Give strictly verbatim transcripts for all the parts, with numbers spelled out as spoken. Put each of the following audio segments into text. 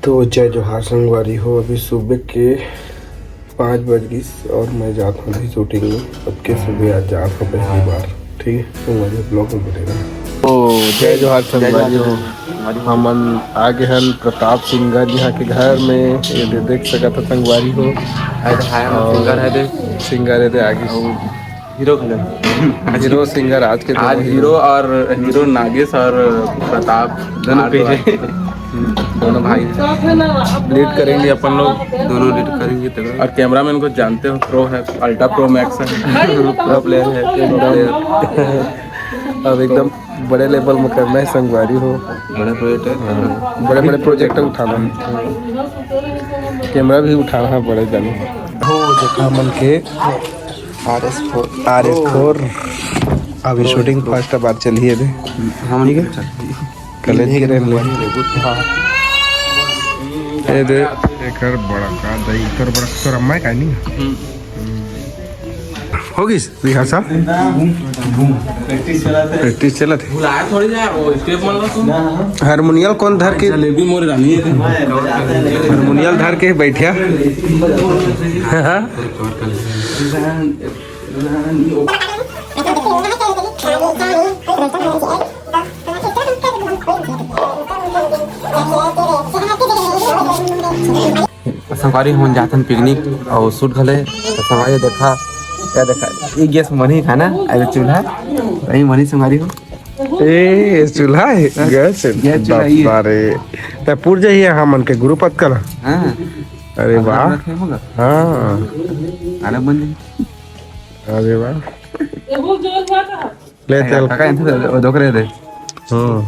तो जय जोहार संगवारी हो, अभी सुबह के पाँच बज गिस और मैं जात हूँ अभी शूटिंग में। अब के सुबह आज जात हूँ पहली बार, ठीक है, संगवारी ब्लॉग में बने रहो। तो जय जोहार संगवारी हो, हमन आ गे हन प्रताप सिंगर जी के घर में। ये दे देख सकत हो संगवारी हो, और सिंगर है दे। सिंगर है दे आगे। हीरो खलम। हीरो सिंगर आज के आज दोनों हीरो और हीरो नागेश और प्रताप दोनों आर्ट पे वाले। दोनों भाई लीड करेंगे अपन लोग। दोनों लीड करेंगे तगड़ा। और कैमरामैन को जानते हो, प्रो है, अल्ट्रा प्रो मैक्स है, प्रो प्लेयर है। अब एकदम बड़े लेवल में करना है संगवारी हो। बड़े प्रोजेक्ट है। बड़े बड़े प्रोजेक्ट उठाना है, कैमरा भी उठाना है बड़े जाने। हो देखा मन के आर एस फोर, आर एस फोर। अभी शूटिंग फर्स्ट बार चली है दे। हम ठीक है। कॉलेज के रहने। हाँ। ये दे। एकर बड़ा का दई, एकर बड़ा तो रम्मा है का नहीं? हो गिस रिहर्सल? प्रैक्टिस चलत है। प्रैक्टिस चलत है। भुलाया थोड़ी ना, वो स्टेप मार रहा तू। हारमोनियल कौन धर के? जलेबी मोर रानी है। हारमोनियल धर के बैठा। संगवारी हमन जाथन पिकनिक और शूट घले। तो संगवारी देखा, क्या देखा, ये गैस मन ही खाना, अरे चूल्हा, वही मन ही संगवारी हो। ए, चूल्हा है, गैस है। गैस चूल्हा ही है। बाप रे, त पुर जाइए हमन के गुरु पत्तल। हाँ। अरे वाह। रखे होगा। हाँ। खाना बन जाए। अरे वाह। ले चल। काका, इनसे दो-, दो करे दे। हम्म।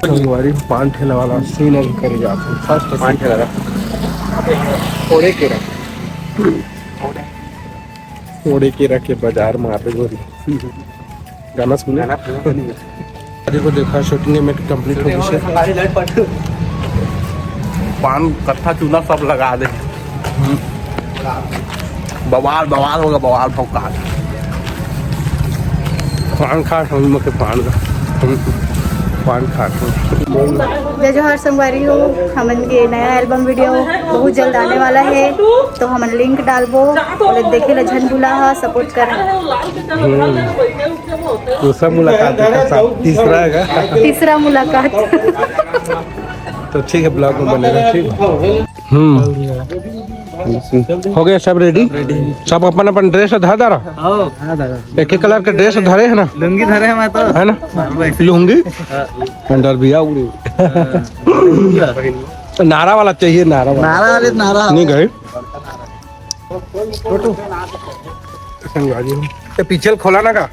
संगवारी पान ठेला वाला सीन अभी करे जात हे। फर्स्ट पान ठेला रहा। ओड़े केरा। ओड़े केरा के बाजार में आबे गोरी। गाना सुने? गाना सुने। अरे को देखा, शूटिंग में कंप्लीट हो गई। पान कत्था चूना सब लगा दे। बवाल, बवाल होगा, बवाल भौकाल। पान खा हम लोग के पान का। पान खा। जय जोहार संगवारी हो, हमन के नया एल्बम वीडियो बहुत जल्द आने वाला है, तो हमन लिंक डालबो, और देखे ला झन भुला हा, सपोर्ट कर। दूसरा मुलाकात है, तीसरा है का? तीसरा मुलाकात। तो ठीक है, ब्लॉग में बने रहो, ठीक है। हम्म। हो गया सब रेडी? सब अपन अपन ड्रेस धर डारा। एक ही कलर के ड्रेस धरे है ना? लुंगी धरे हैं मैं तो। है ना? लुंगी? अंडर बिया उड़ी। नारा वाला चाहिए, नारा वाला। नारा वाले, नारा। नहीं गए। संगवारी हो। ये पीछे खोला ना का?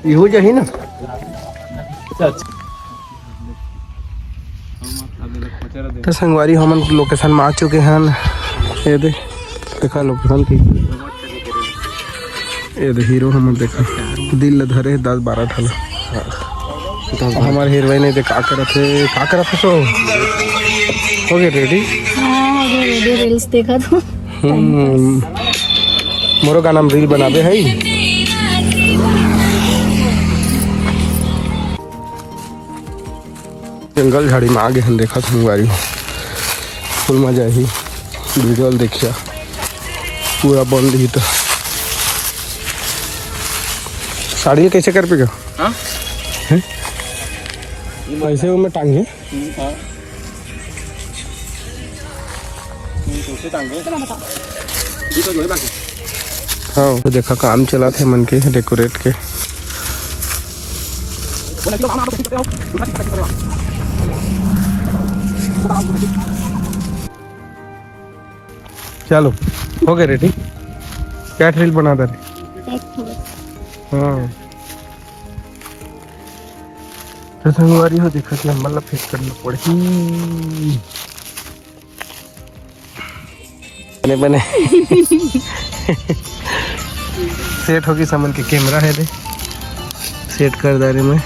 इहो जाही ना। तो संगवारी, हमन लोकेशन में आ चुके हन। ये दे, देखा लोकेशन की। ये दे हीरो हमन देखा, दिल ल धरे दस बारह ठन। हमार हीरोइन ये दे का करत हे, का करत हे सो? हो गए रेडी? हाँ, हो गए रेडी, रील्स देखा तो। हम्म, मोरो गाना में रील बनाबे है। जंगल झाड़ी में आ गए हन, देखत संगवारी हो। फुल मजा ही, वीडियो ल देखिया, पूरा बंद ही तो। साड़ी कैसे कर पेगा? हाँ? हैं? ऐसे वो में टांगे। हम्म, हाँ। हम्म, कैसे टांगे? ये तो जो है बाकी। हाँ, तो देखा काम चला थे मन के डेकोरेट के। चलो, हो गए रेडी। क्या रील बना दे रहे? हाँ। तो संगवारी हो, देखा कि हमन ला face करना पड़ही। बने, बने। Set होगी, सामन के camera हे दे, set कर डारे मैं।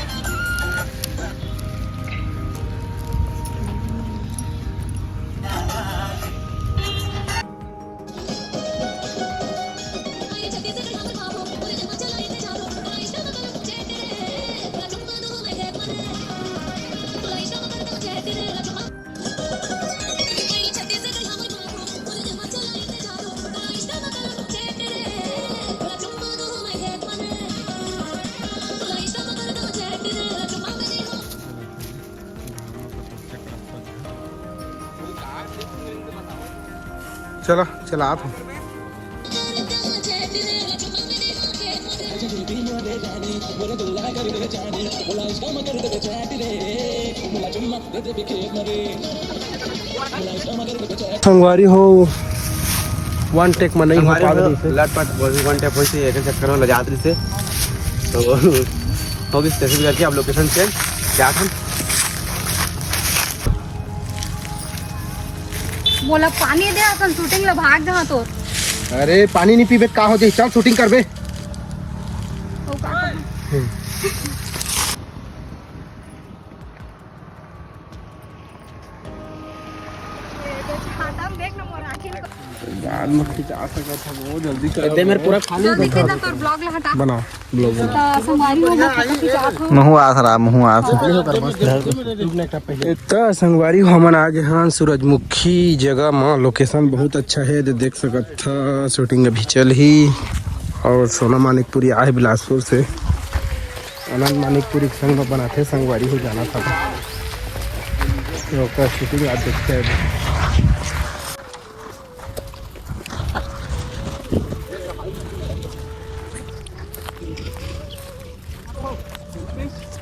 चलो, चलात हूँ। संगवारी हो, one take में नहीं हो संगवारी पावे हो, जैसे। लटपट बोल, one take होइसे, एक चक्कर में लजात रहिसे। तो, तो भी special करके आप location change क्या था? मोला पानी दे, अपन shooting ला भाग जहाँ तो। अरे, पानी नहीं पीबे, का हो जाही? चल, shooting करबे। ओ का? हम्म। ये तो छाता में देख ना, मोर आँखी में। बाद में खिंचा सकत ह, बहुत जल्दी कर। दे मेरे पूरा खाली। चल, नितिन, ना तोर vlog ला हटा। बनाओ। तो संगवारी हो, मैं फोटो खिंचात हूँ। महू आस रहा, महू आस। तो संगवारी हो, हमन आ गे हन सूरजमुखी जगह म। Location बहुत अच्छा हे, दे देख सकत ह। Shooting अभी चलही। और सोना मानिकपुरी आए बिलासपुर से, आनंद मानिकपुरी के संग म बनाथे संगवारी हो, जाना था तो ओकर shooting आज देखते हैं।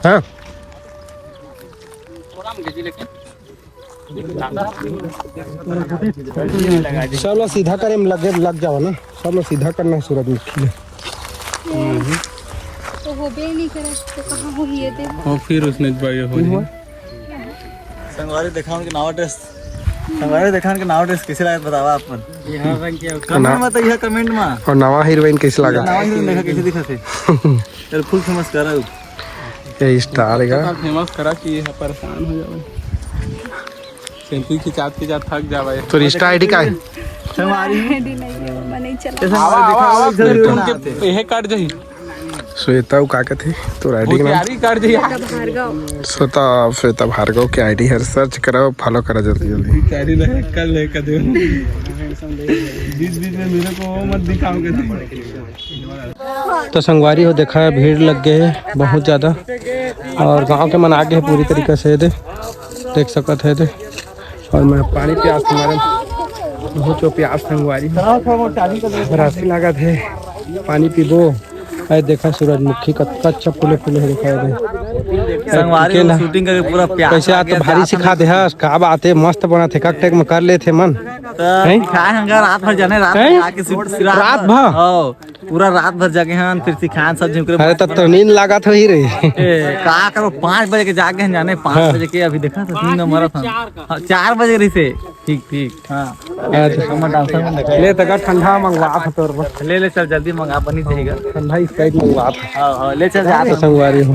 हाँ। सब ला सीधा करे में लगे, लग जाओ ना, सब ला सीधा करना है सूरजमुखी ले। तो होबे नहीं करे, तो कहाँ होही ये दे? और फिर उसने भाई हो जाए। संगवारी देखावन के नवा dress, संगवारी देखावन के नवा dress कैसे लागत बतावा आप मन। यहाँ रंग के comment में बताइए, comment में। और नवा heroine कैसे लगा? नवा heroine देखा कैसे दिखत हे। चल full famous करा। ये star का। Famous करा कि ये परेशान हो जावे। Selfie खिंचात खिंचात थक जावे। तोर Insta ID का है? संगवारी। ID नहीं है, मैं नहीं चला। आवा, आवा, आवा, इधर फिर देखो। तुमके यह कट जाही। श्वेता, वो का कथे? तोर ID के नाम? प्यारी कर दिया। श्वेता भार्गव। श्वेता, श्वेता भार्गव के ID हर search करो, follow करो जल्दी जल्दी। प्यारी नहीं, कल है कदे। बीच बीच में मेरे को वो मत दिखाओ कदे। तो संगवारी हो, देखा है, भीड़ लग गए है बहुत ज़्यादा और गांव के मन आ गए हैं पूरी तरीके से। दे देख सकत है दे। और मैं पानी प्यास के मारे बहुत जो प्यास संगवारी हो। रास्ते लागत है, पानी पीबो। अरे देखा सूरजमुखी कतका अच्छा फूले फूले हे, देखा दे। संगवारी हो, shooting करके पूरा प्यास कैसे आ तो भारी सिखा दे हस, का बात है, मस्त बनत हे, कक टेक में कर लेथे मन। तो हैं? सिखाए हंगा रात भर जाने, रात हैं? भर आके shoot सिरा रात भर? हो, पूरा रात भर जागे हन, फिर सिखान सब झिमकरे। अरे तब तो नींद लागत होही रे। ए, का करो, पाँच बजे के जागे हन जाने, पाँच हाँ। बजे के अभी देखा था, तीन नंबर था। हाँ, चार बजे रही से। ठीक, ठीक। हाँ। अच्छा। हमर dancer मन देखा। ले तका ठंडा मंगवा था तोर बर। ले, ले, चल जल्दी मंगा, बनी जाएगा। ठंडा Sprite मंगवा था। हाँ, हाँ, ले चल जा। तो संगवारी हो।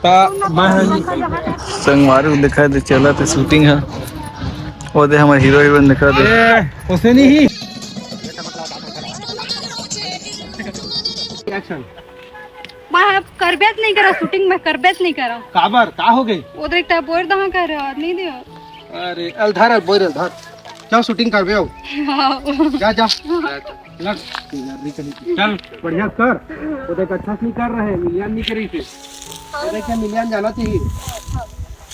ता मैं संगवारी को दिखा दे, चला थे shooting है। वो दे हमर hero heroine दिखा दे। ए, उसे नहीं। Action। मैं करबेच नहीं करा shooting, मैं करबेच नहीं करा। काबर? का हो गई? वो देख, तब बोर दहा कर रहा, नहीं दियो। अरे, अल धर, अल बोर, अल धर। चल, shooting करबे हो। हाँ। जा, जा। लग। चल, बढ़िया कर। वो देख, अच्छा से नहीं कर रहे, मिलियन नहीं करी थे। वो देख, मिलियन जाना चाहिए।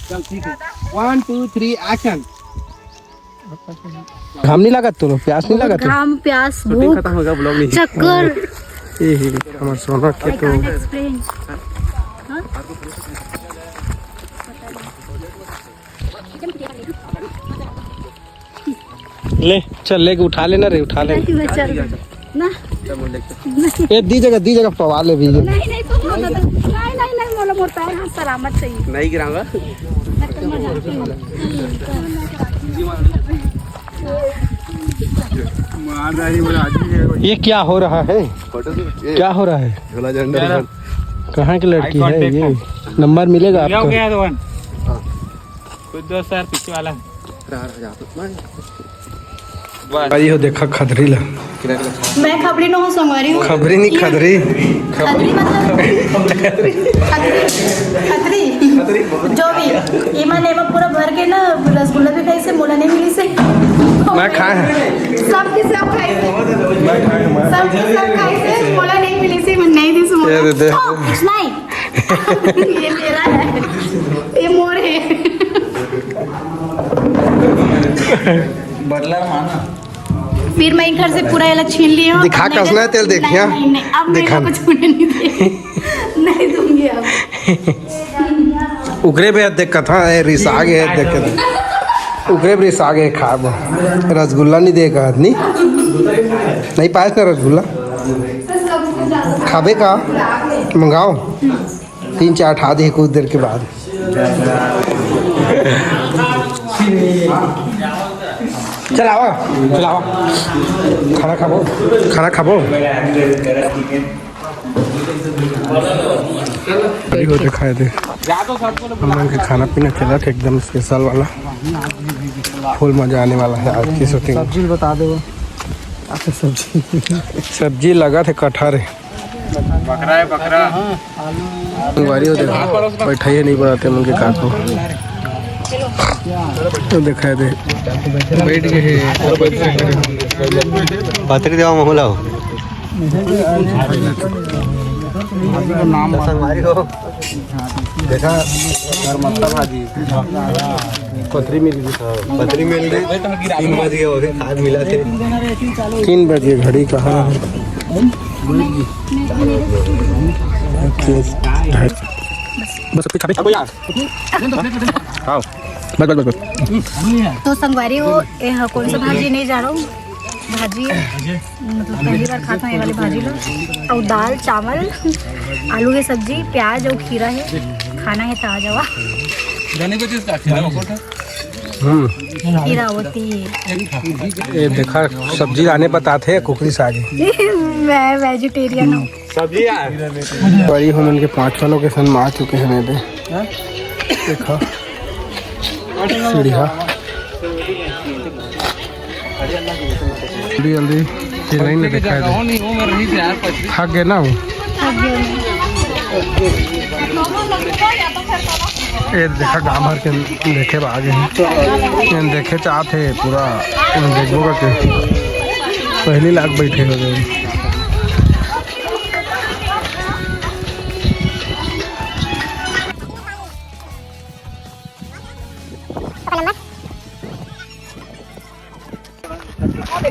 चल, ठीक है। One, two, three, action। घाम नहीं लागत तोरो? प्यास नहीं लागत? घाम, प्यास, shooting भूख, खत्म होगा, vlog नहीं। चक्कर। ए हे, हमर सोना के तो। I can't explain। हाँ? ले, चल, लेके उठा लेना रे, उठा ले। नहीं, मैं चल ना। ए, दी जगह, दी जगह पवा ले भी। नहीं, नहीं, पवा दे। नहीं, नहीं, नहीं, मोला मोर पैर हाथ सलामत चाहिए। नहीं गिराऊंगा। ये क्या हो रहा है? फोटो से ये क्या हो रहा है? झोला झंडा। कहाँ की लड़की है ये? नंबर मिलेगा आपको? कुछ दोस्त यार पीछे वाला। रहा, रहा, जा तो। भाई हो देखा खदरी ला। मैं खबरी नो हूँ, संगवारी हूँ। खबरी नहीं, खदरी। खदरी मतलब खदरी, खदरी। जो भी। इमा नेमा पूरा भर के ना रसगुल्ला भी खाई से, मोला नहीं मिली से। मैं खाए हैं। सबके सब खाई से। मैं खाए हैं, मैं। सबके सब खाई से, मोला नहीं मिली से, मैं नहीं दी से मोला। ये दे दे। ओ, कुछ नहीं। ये मेरा है, ये मोर है। बदला माना। फिर मैं घर से पूरा एला छीन लिए हूँ। दिखा अब नहीं कसना है तेल, नहीं, देखिया। नहीं, नहीं, अब मैं दिखा। इनको छूने नहीं दे, नहीं दूंगी अब। उकरे भी देख कथा है, रिस आ गए देख के। उकरे भी रिस आ गए, खाब रसगुल्ला नहीं दे कहा नहीं। नहीं पायस ना रसगुल्ला। खाबे का? मंगाओ। तीन चार ठा दे कुछ देर के बाद। चलावा, चलावा। खाना खाबो, खाना खाबो। अभी वो दिखाई दे। हम लोग के खाना पीना चला थे एकदम स्पेशल वाला। फुल मजा आने वाला है आज की शूटिंग। सब्जी बता दो। अच्छा, सब्जी। सब्जी लगा थे कटहर। बकरा है, बकरा। संगवारी हो देखो, बैठा ही नहीं बनाते मन के काको। तो दिखाई दे। बैठ गए हैं। पत्री देवा मोहला हो। संगवारी हो। देखा, गरमस्ता भाजी। पत्री मिल गई। हाँ, पत्री मिल गई। तीन बज गए, अभी खाद मिला थे। तीन बजे घड़ी कहाँ है? बस, बस, बस, बस। हाँ। बस, बस, बस, बस। तो संगवारी हो, ए, हाँ, कौन सा भाजी नहीं जा रहा हूँ? भाजी, मतलब, पहली बार खाता हूँ ये वाली भाजी लो। और दाल, चावल, आलू के सब्जी, प्याज और खीरा है। खाना है ताजा हुआ। हम्म। खीरा होती है। ये देखा, सब्जी लाने बताते हैं, कुकरी साग है। मैं वेजिटेरियन हूँ। सब्जी यार। बड़ी हमन के पांचवा लोकेशन में आ चुके हैं, मैं दे। देखा। सीढ़िया। जल्दी, जल्दी। ये लाइन में दिखाई दे। थक गए ना वो। ये देखा, गांव भर के देखे बा आगे। ये देखे चाहते पूरा, देखबो करके। पहली लाख बैठे हो गए।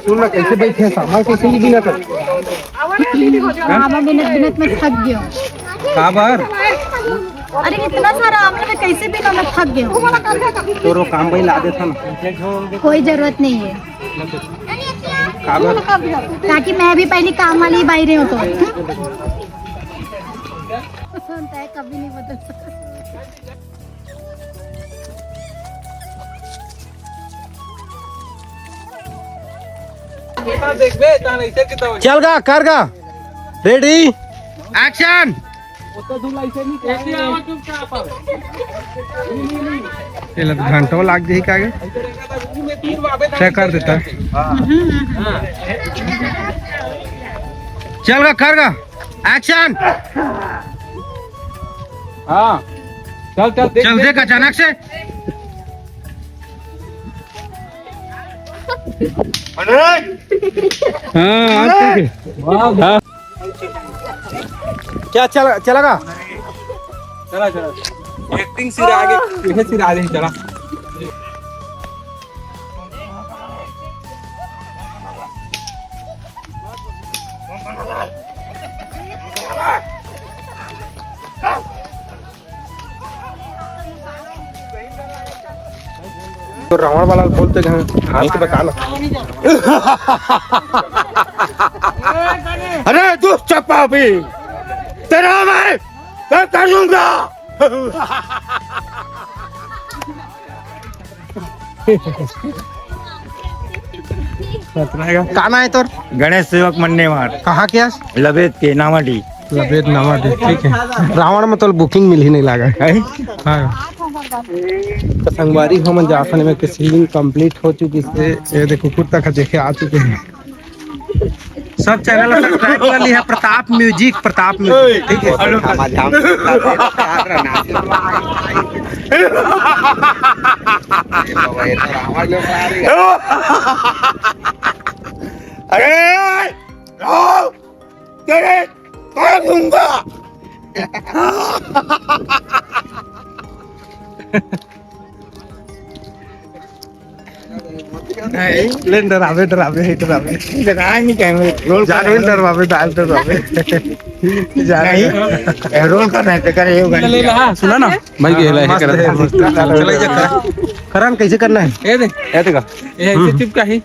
सुन ना, कैसे बैठे हैं, सामान कैसे नहीं बिना कर? सामान बिनत बिनत में थक गयो। काबर? अरे, इतना सारा आमला में कैसे बिना, मैं थक गयो। तोरो काम भाई ला देता ना। कोई जरूरत नहीं है। काबर? ताकि मैं भी पहली काम वाली बाई रही हूँ तो। सुनता है, कभी नहीं बदल सकता। चल गा, कर गा। Ready, action. ये लग घंटों लाग जाही का आगे? चेक कर देता। चल गा, कर गा। एक्शन। हाँ, चल, चल, देख, चल, देख, देख, अचानक से। हाँ, हाँ, ठीक है। वाह। हाँ। क्या चला, चला गा? चला, चला। एक्टिंग सिरा आगे, यह सिरा आगे, चला। तो रावण वाला बोलते हैं, हाल के बता ना। अरे दुष्ट पापी, तेरा मैं क्या करूंगा? का नाम है तोर? गणेश सेवक मन्नेवार। कहाँ के हस? लबेद के, नावाडीह। लबेद नावाडीह, ठीक है। रावण में तो booking मिल ही नहीं लागा। हैं? हाँ। तो संगवारी हो, हमन जाथन में के सीलिंग complete हो चुकी से। ये देखो, कुत्ता का देखे आ चुके हैं। सब channel ला subscribe कर लिया, प्रताप music, प्रताप music, ठीक है। अरे, तेरे, तेरे दूंगा। नहीं, ले डरावे, डरावे, डरावे। डराए नहीं कहेंगे, रोल जान कर। डरावे, डाल डरावे। जान नहीं, ए, रोल कर रहे थे, कर ये गाने। ले ला, सुना ना। भाई, ये ला, मस्त कर। है, मस्त है। चला जा, करा। करण, कैसे करना है? ये दे। ये देखा। ये ऐसे हम्म। चिपका ही।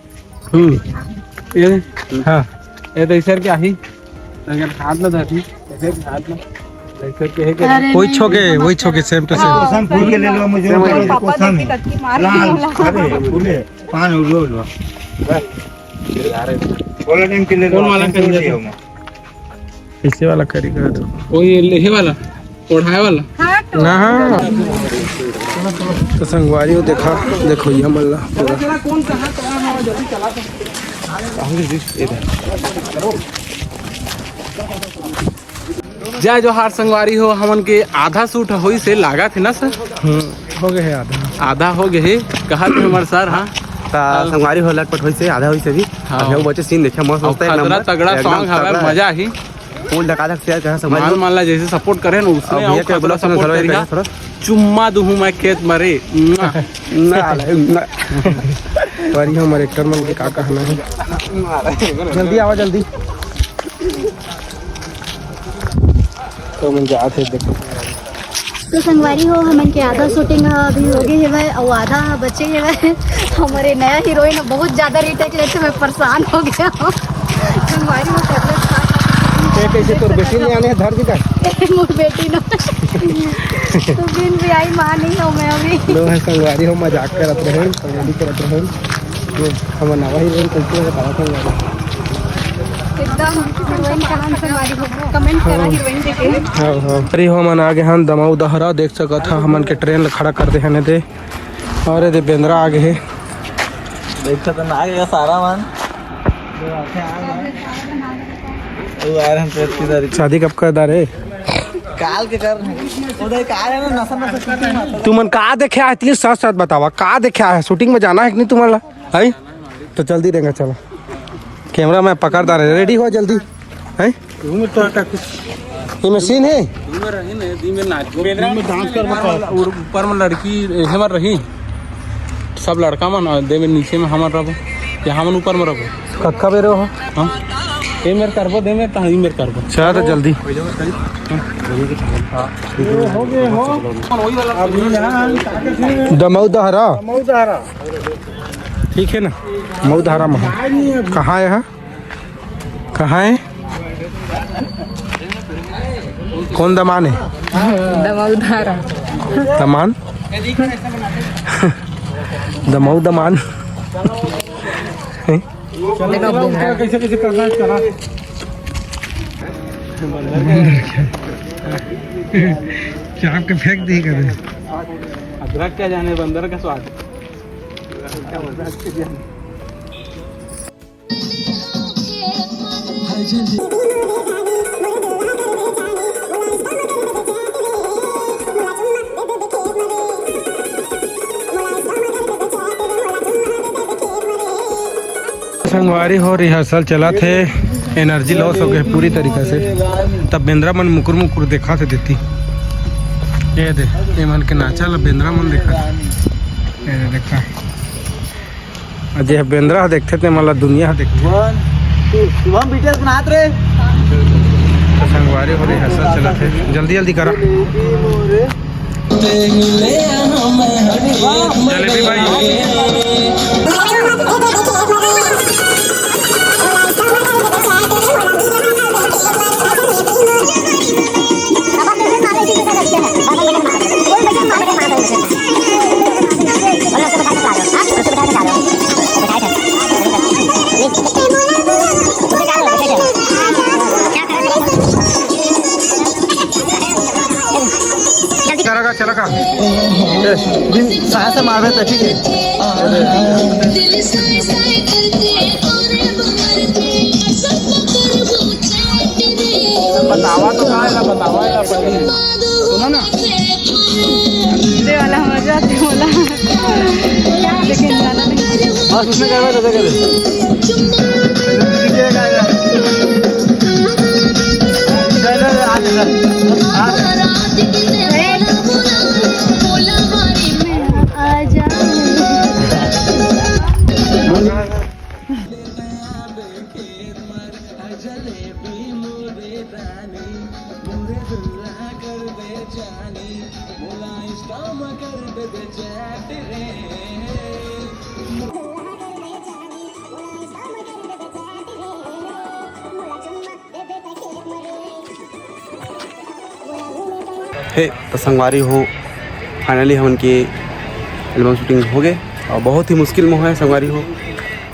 हम्म। ये दे। हाँ। ये तो इस तरह क्या ही? अगर हाथ में धरती, ऐसे हाथ में, ऐसे के, के। अरे वही नहीं। छोके, वही छोके, same to same। हाँ, कोसम फूल के ले लो, मुझे same। पापा कोसम देखी है। लाल, अरे, फूले, पान उड़ो, उड़ो। बस। बोला नहीं कि ले लो, कौन वाला कौन करिए? लिया हूँ? इसे वाला करी करा तो। वही लेहे वाला, ओढ़ाए वाला। हाँ, तो ना, हाँ। तो संगवारी हो, देखा, देखो ये मल्ला पूरा। जय जोहार संगवारी हो, हमन के आधा shoot होइस हे, लागत हे ना सर? हम्म, हो गए हे आधा। आधा हो गए हे, कहा थे हमारे सर, हाँ। ता हाँ। संगवारी हो, लटपट होइस हे, आधा होइस हे अभी। हाँ। अभी वो बचे scene देखे, मस्त, और मस्त, एक खतरा नंबर। तगड़ा एकदम song हवे, तगड़ा। मजा आही। Full धकाधक share करा संगवारी हो। माल माला जैसे support करे ना, उसने अउ और भैया के खतरा बोला support सुनो, करिहा। थोड़ा। चुम्मा दूहूं मैं खेत मरे। ना, ना। संगवारी हो, हमारे actor मन के का कहना है? जल्दी आवा, जल्दी। तो मन जात हे, देखो। तो संगवारी हो, हमन के आधा shooting ह अभी होगे हेवय अउ आधा ह बचे हेवय। हमरे नया heroine ह बहुत ज्यादा retake लेथे, मैं परेशान हो गया हूँ। संगवारी हो, tablet खा, खा के ये कैसे तोर बेटी नहीं आने धर दी का? मोर बेटी न। तो बिन भी आई माँ नहीं हो मैं अभी। लो है संगवारी हो, मजाक करत रहे, comedy करत रहे। ये हमर नवा heroine कैसे बतावा संगवारी। एकदम heroine कहां से वाली हो, comment करा heroine देखे। हाँ, हाँ। अरे, हमन आ गे हन दमऊ दहरा, देख सकत हा, हमन के train ल खड़ा कर दे हन एदे। और एदे बेंदरा आ गे हे। देख सकत हा, आ गे सारा मन। वो आ रहे हैं, प्रेस की तारीख। शादी कब कर डारे? काल के कर रहे हैं। उधर का है ना, नशा, नशा shooting में। तुमन का देखे आए, इतनी सच सच बतावा, का देखे आए? Shooting में जाना है कि नहीं तुम्हारा? है? तो जल्दी देंगे, चलो। Camera मैं पकड़ डारे, ready हो जल्दी। हैं? ये machine है? ऊपर में लड़की हेमर रही, सब लड़का मन, दे में नीचे में हमन रहबो, या हमन ऊपर में रहबो। कक्का बेरो हो? हाँ। ए मेर करबो, दे मेर, तहाँ ई मेर करबो। चला तो जल्दी। दमऊ दहरा। ठीक है ना? मऊ धारा में है। कहाँ है? कौन दमान है? दमऊ धारा। दमान? दमऊ दमान। कैसे कैसे करना है, चला। चाप के फेंक दी कभी। अदरक क्या जाने बंदर का स्वाद। संगवारी हो, rehearsal चलत हे, energy loss हो गए पूरी तरीका से। तब बेंदरा मन मुकुर मुकुर देखा थे देती। ये दे, ये मन के नाचा ला बेंदरा मन देखा। ये दे, देखा। अजय बेंदरा ह देखथे ते मन ला दुनिया ह देखथे। One, two, शुभम, BTS बनात रे। तो संगवारी हो rehearsal चलत हे, जल्दी जल्दी करा। जलेबी भाई। चला का, चला का। दिन साया से मारबे त ठीक है। बतावा तो का है, बतावा है, सुनो ना। दे वाला मजा आते बोला। लेकिन ज्यादा नहीं। बस उसने करवा दे, दे, दे। हे तो संगवारी हो, finally हमन के album shooting हो गए और बहुत ही मुश्किल में है संगवारी हो,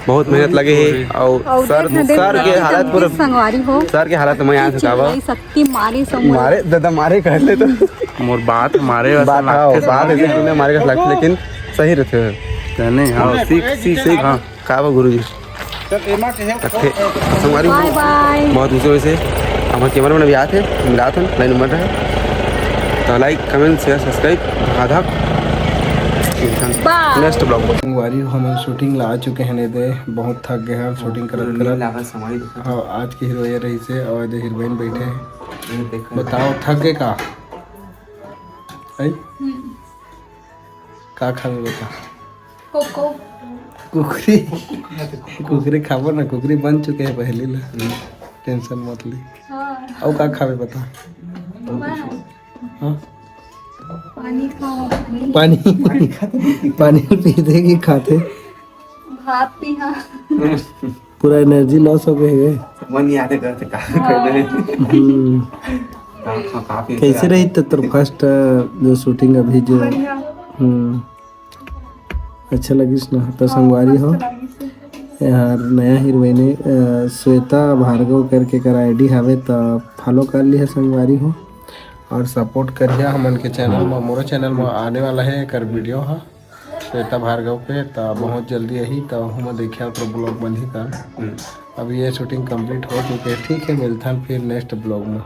बहुत मेहनत लगे है। और और सर देख ना, देख सर ना, के हालत पूरा संगवारी हो। सर के हालत मैं यहाँ से बतावा। शक्ति मारी संगवारी। मारे दादा, मारे कह ले तो। मोर बात मारे वैसा बात, हाँ, लागथे बात संगवारी। ऐसे सुनने मारे का लगथे, लेकिन सही रहते हैं। नहीं, हाँ, सीख, सीख, सीख, हाँ। का बा गुरुजी? रखे संगवारी हो। बाय बाय। बहुत मुश्किल से हमारे कैमरा मैन अभी आते हैं, मिलात हन, लाइन नंबर है। तो like, comment, share, subscribe, आधा बाय। Next vlog। संगवारी हो, हमन shooting ला आ चुके हैं, दे बहुत थक गए हैं shooting करत करत। हाँ, आज के हीरो ये रही से और दे हीरोइन बैठे हैं। बताओ, थक गए का? आई? का खावे बता? कोको। कुकरी। कुकरी खाबो ना, कुकरी बन चुके हैं पहले ला। Tension मत ली। हाँ। अउ का खावे बता? हाँ। पानी खाओ। पानी। पानी पी दे कि खाते? भाप पी, हाँ। पूरा energy loss हो गए है। मन याद है करते का करते हैं। हम्म। का, का, काफी कैसे याद रही है। तो तोर first, अ, जो shooting अभी जो? बढ़िया। हम्म। अच्छा लगिस ना? तो हाँ, संगवारी हो, मस्त लगिस। यार नया हीरोइन, अ, श्वेता भार्गव करके कर ID हवे, तो follow कर लिहा संगवारी हो। और support करिहा हमन के channel में, मोरो channel में आने वाला है कर video हा श्वेता भार्गव पे, तो बहुत जल्दी यही तो हम देखिया तो vlog बनही कर। हम्म। अभी ये shooting complete हो चुके हैं, ठीक है, मिलथन फिर next vlog में।